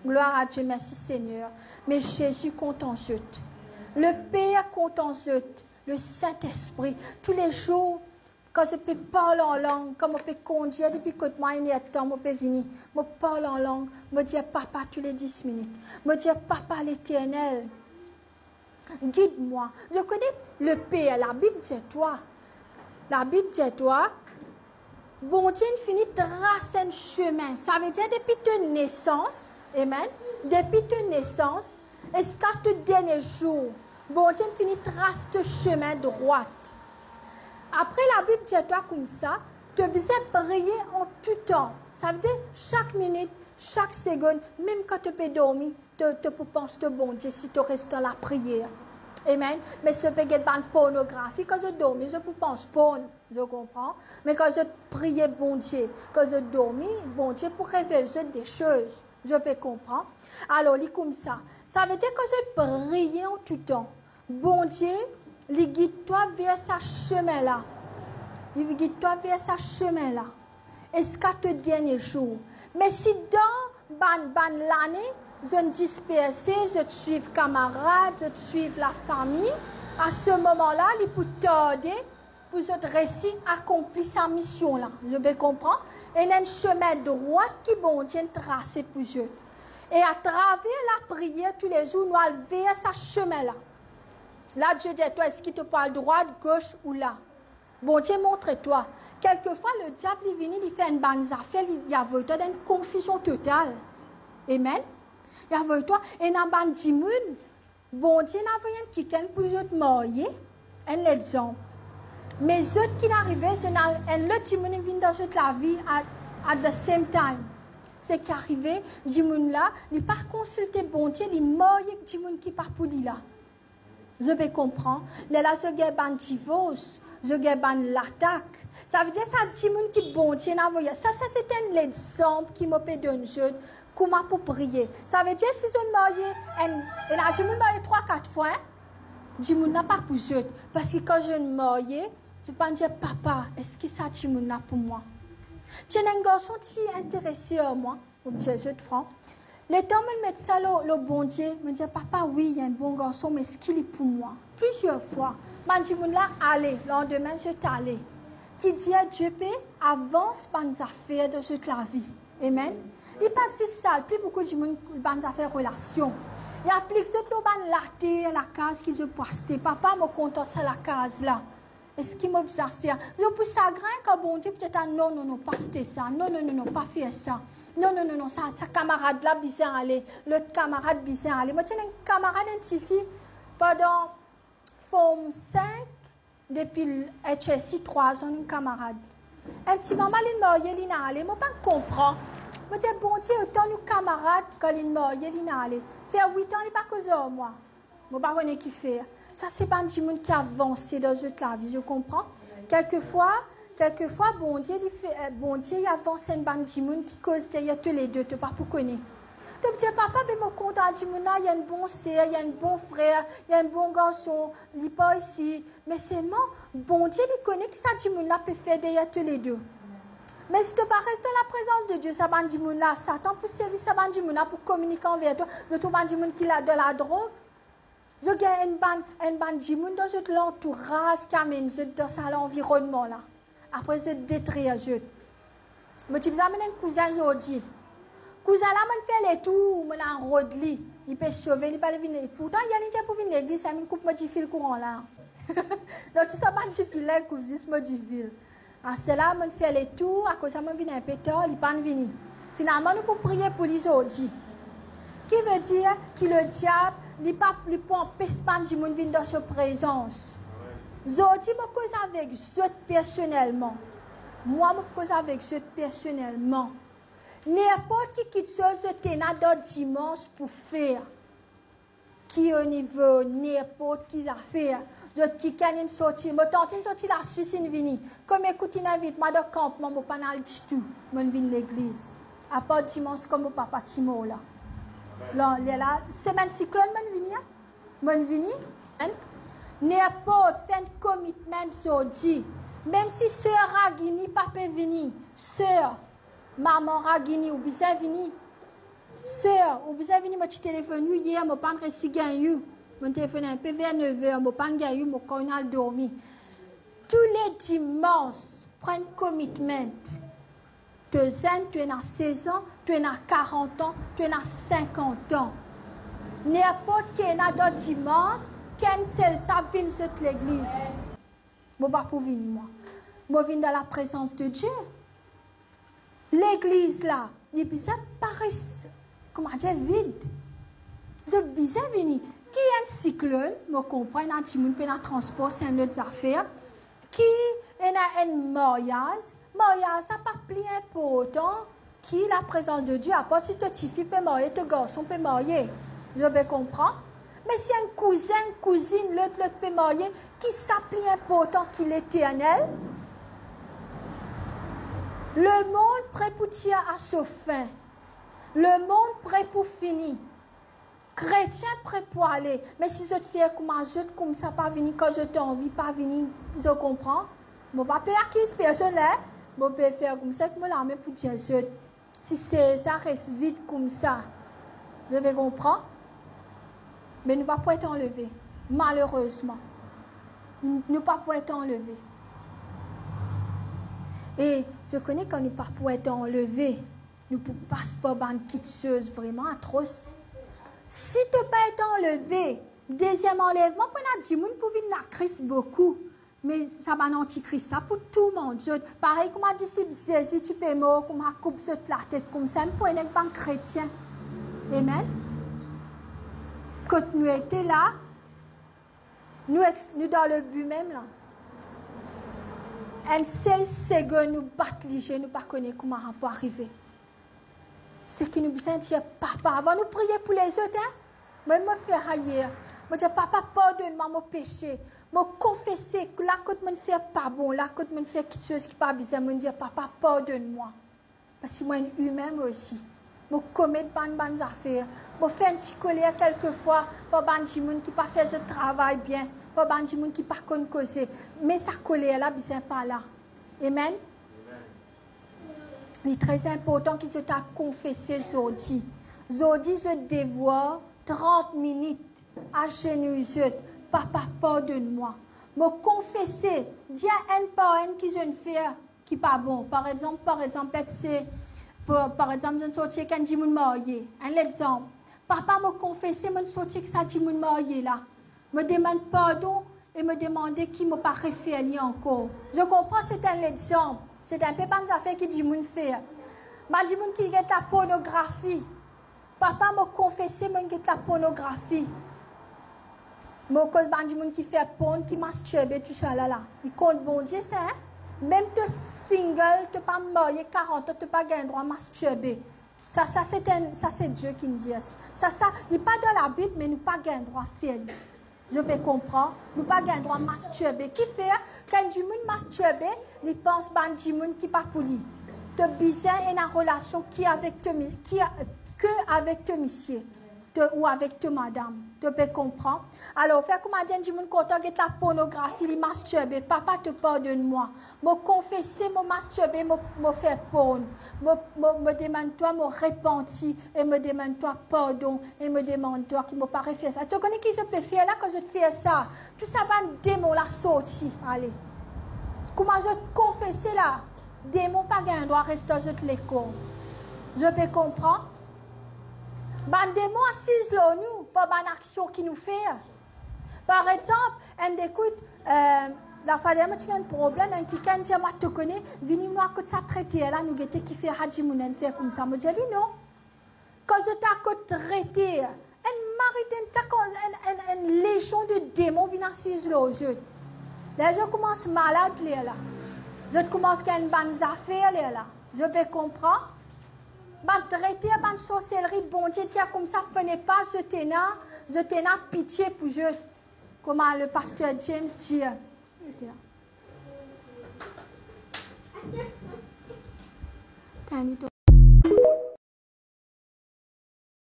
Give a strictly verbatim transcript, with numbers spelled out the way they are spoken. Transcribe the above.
Gloire à Dieu, merci Seigneur. Me Zezi kontan zot. Le Père kontan zot. Le Saint-Esprit. Toulezour, kan zot pe parl an lang, kan mo pe kondir depi kot mwa enn er tan, mo pe vini, mo parl an lang, mo dir Papa toule dis minit. Mo dir, Papa Leternel, gid mwa. Zot kone, le Père, la Bible dir twa. La Bible dir twa, Bondie inn fini tras enn sime. Savedir depi to nesans, amen, depi to nesans, ziska to dernie zour, Bondie inn fini tras to sime drwat. Apre, la Bible dir twa koumsa, to bizin priye an tou tan. Savedir sak minit, sak segonn, mem kan to pe dormi, to, to pou pans to Bondie si to res dan lapriyer. Amen. Me si zot pe get bann pornografi, kan zot dormi, zot pou pans porn. Zot konpran? Me kan zot priye Bondie, kan zot dormi, Bondie pou revel zot de soz. Zot pe konpran? Alor, li koumsa. Savedir kan zot priye an tou tan, Bondie, li gid twa ver sa sime la. Li gid twa ver sa sime la. Ziska to dernie zour. Me si dan bann, bann lane, zot disperse, zot swiv kamarad, zot swiv lafami, a se moman la, li pou tarde pou zot resi akonpli sa mision la. Zot pe konpran? Ena enn sime drwat ki Bondie inn trase pou zot. E atraver lapriyer toulezour, nou al ver sa sime la. La, Dieu dir twa, eski to pou al drwat, gos ou la? Bondie montre twa. Kelkefwa, lediab, li vini, li fer enn bann zafer, li, li avoy twa dan enn konfizion total. Amen. Li avoy twa, ena bann dimoun, Bondie inn avoy enn kikenn pou zot marye, enn lexanp. Me zot ki'nn arive, zot ena enn lot dimoun inn vinn dan zot lavi at, at the same time. Seki arive, dimoun la, li pa konsilte Bondie, li marye ek dimoun ki pa pou li la. Zot pe konpran? Lerla zot gagn bann divors, zot gagn bann latak. Savedir sa dimoun ki Bondie inn avoy, sa, sa se enn lexanp ki mo pe donn zot, kouma pou priye. Savedir si zot marye, enn, ena dimoun marye trwa, kat fwa, en? Dimoun la pa pou zot. Parski kan zot marye, zot pa'nn dir, "Papa, eski sa dimoun la pou mwa?" Ti ena enn garson ti interese ar mwa. Mo dir zot fran, letan mo met sa lor, lor Bondie, mo dir, "Papa, wi, li enn bon garson, me eski li pou mwa?" Plizier fwa, bann dimoun la ale, landime zot ale. Ki dir Dieu pe avans bann zafer dan zot lavi. Amen. Li pa zis sa, pli boukou dimoun, bann zafer relasion. Li aplik zot lor bann later, lakaz ki zot pou aste. "Papa, mo kontan sa lakaz la. Eski mo bizin aste sa?" Zot pou sagrin kan Bondie pou dir, "Ah, non, non, non, pa aste sa. Non, non, non, non, pa fer sa. Non, non, non, non, sa, sa kamarad la bizin ale. Lot kamarad bizin ale." Mo ti ena enn kamarad, enn tifi, pandan Form cinq, depi H S C, trwa an, enn kamarad. Enn ti moman, linn marye, linn ale. Mo pa konpran. Mo dir, "Bondie, otan nou kamarad, kan linn marye, linn ale. Fer wit an, li pa koz ar mwa." Mo pa kone kifer. Sa se bann dimoun ki avanse dan zot lavi, zot konpran? Kelkefwa, kelkefwa, Bondie, li fer, eh, Bondie, li avans enn bann dimoun ki koz deryer toule de, to pa pou kone. To pou dir, "Papa, be mo kontan dimoun la, li enn bon ser, li enn bon frer, li enn bon garson, li par isi." Me selman, Bondie, li kone ki sa dimoun la pe fer deryer toule de. Me si to pa res dan laprezans de Dieu, sa bann dimoun la, Satan pou servi sa bann dimoun la pou kominike anver twa. Zot trouv bann dimoun ki la, dan ladrog, zot gagn enn bann, enn bann dimoun dan zot lantouraz ki amenn zot dan sa lanvironnman la. Apre zot detrir zot. Mo ti bizin amenn enn kouzin zordi. Kouzin la, mo'nn fer letour, mo'nn al rod li. Li pe sove, li pa le vinn. Pourtan, yer li ti pou vinn legliz, sa, mo'nn koup mo difil kouran la. Dan tou sa bann difil la, koup zis mo difil. Aster la, mo'nn fer letour, akoz sa mo'nn vinn inpe tar, li pa'nn vini. Finalman, nou pou priye pou li zordi. Ki vedir ki lediab, li pa, li pou anpes bann dimoun vinn dan so prezans. Zordi, mo koz avek zot personelman. Mwa, mo koz avek zot personelman. Ninport ki kiksoz zot ena dan dimans pou fer, ki onivo ninport ki zafer, zot kikenn inn sorti, mo tanti inn sorti Laswis, inn vini. Kouma kout inn invit mwa dan kanpman, mo pa'nn al ditou, mo'nn vinn legliz. Apar dimans kan mo papa ti mor la. La, lerla, semenn siklonn, mo'nn vini, a? Mo'nn vini, en? Ninport, fer enn commitment zordi. Mem si ser Ragini pa pe vini, ser, mama Ragini, ou bizin vini. Ser, ou bizin vini, mo ti telefonn ou yer, mo pa'nn resi gagn ou. Mo telefonn inpe ver nef er, mo pa'nn gagn ou, mo koz, al dormi. Tou le dimans, pran enn commitment. To zenn, to ena sez an, to ena karant an, to ena sinkant an. Ninport ki ena dan dimans, cancel sa, vinn zot legliz. Mo pa pou vini, mwa. Mo vinn dan laprezans de Die. Legliz la, li bizin pa res, kouma dir, vid. Zot bizin vini. Ki enn siklonn, mo konpran, ena dimoun pena transpor, se enn lot zafer. Ki ena enn maryaz, maryaz sa pa pli inportan ki laprezans de Die, apar si to tifi pe marye, to garson pe marye. Zot pe konpran? Me si enn kouzin, kouzinn, lot, lot pe marye, ki sa pli inportan ki Leternel? Lemond pre pou tir a so fin. Lemond pre pou fini. Kretien pre pou ale, me si zot fer kouma zot, koumsa pa vini, kan zot anvi pa vini, zot konpran? Mo pa pe akiz personn, eh? Mo pe fer koumsa ek mo lame pou dir zot, si sez la res vid koumsa, zot pe konpran? Me nou pa pou et anleve, malerezman. Nou pa pou et anleve. E zot kone kan nou pa pou et anleve, nou pou pas par bann kitsoz vreman atros. Si to pa et anleve, deziem anlevman pou ena dimoun pou vinn lakris boukou. Me sa bann antikris sa pou tourmant zot. Parey kouma disip Zezi ti pe mor, kouma koup zot latet koumsa, mem pou ena ek bann kretien. Amen. Kot nou ete la, nou ex-, nou dan lebi mem la. Enn sel segonn nou bat lizie, nou pa kone kouma pou arive. Seki nou bizin dir Papa, avan nou priye pou lezot, en? Mwa, mo fer sa yer. Mo dir, Papa, pardonn mwa mo pese. Mo konfese la kot mo'nn fer pa bon, la kot mo'nn fer kitsoz ki pa bizin, mo'nn dir, Papa, pardonn mwa. Parski mo enn imin mwa osi. Mo komet bann, bann zafer. Mo fer enn ti koler kelkefwa par bann dimoun ki pa fer zot travay bien, par bann dimoun ki pa konn koze. Me sa koler la bizin pa la. Amen. Amen. Li tre inportan ki zot al konfese zordi. Zordi, zot devwar, trant minit, azenou zot, Papa, pardonn mwa. Mo konfese, dir enn par enn ki zot fer ki pa bon. Par exanp, par exanp, let's say, par, par exanp, zot sorti ek enn dimoun marye. Enn lexanp. Papa, mo konfese, mo'nn sorti ek sa dimoun marye la. Mo demann pardon e mo demande ki mo pa refer li ankor. Zot konpran, se enn lexanp. Se enpe bann zafer ki dimoun fer. Bann dimoun ki get lapornografi. Papa, mo konfese, mo'nn get lapornografi. Mo koz bann dimoun ki fer porn, ki mastirbe, tousala la. Li kont Bondie sa, en? Mem to single, to pa marye karant an, to pa gagn drwa mastirbe. Sa, sa se enn, sa se Die ki'nn dir. Sa, sa, li pa dan Labib, me nou pa gagn drwa fer li. Zot pe konpran, nou pa gagn drwa mastirbe. Kifer, kan dimoun mastirbe, li pans bann dimoun ki pa pou li. To bizin ena relasion ki avek to mi-, ki a-, ke avek to misie, to, ou avek to madam. To pe konpran? Alor, fer kouma dir enn dimoun kontan get lapornografi, li mastirbe, Papa, to pardonn mwa. Mo konfese, mo mastirbe, mo, mo fer porn. Mo, mo, mo demann twa, mo repanti, e mo demann twa pardon, e mo demann twa ki mo pa refer sa. To kone ki zot pe fer la, kan zot fer sa? Tou sa bann demon la sorti, ale. Kouma zot konfese la, demon pa gagn drwa res dan zot lekor. Zot pe konpran? Bann demon asiz lor nou, par bann aksion ki nou fer. Par exanp, enn dekout, eh, lafwa dernie mo ti gagn problem, enn kikenn dir mwa, to kone, vini nou al kot sa treter la, nou gete kifer sa dimoun inn fer koumsa. Mo dir li non. Kan zot al kot treter, enn mari, enn ta-, enn, enn, enn lezion de demon vinn asiz lor zot. Ler zot koumans malad lerla. Zot koumans gagn bann zafer lerla. Zot pe konpran? Bann treter, bann sorselri, Bondie dir koumsa, fode pa zot ena, zot ena pitie pou zot. Kouma le paster James dir.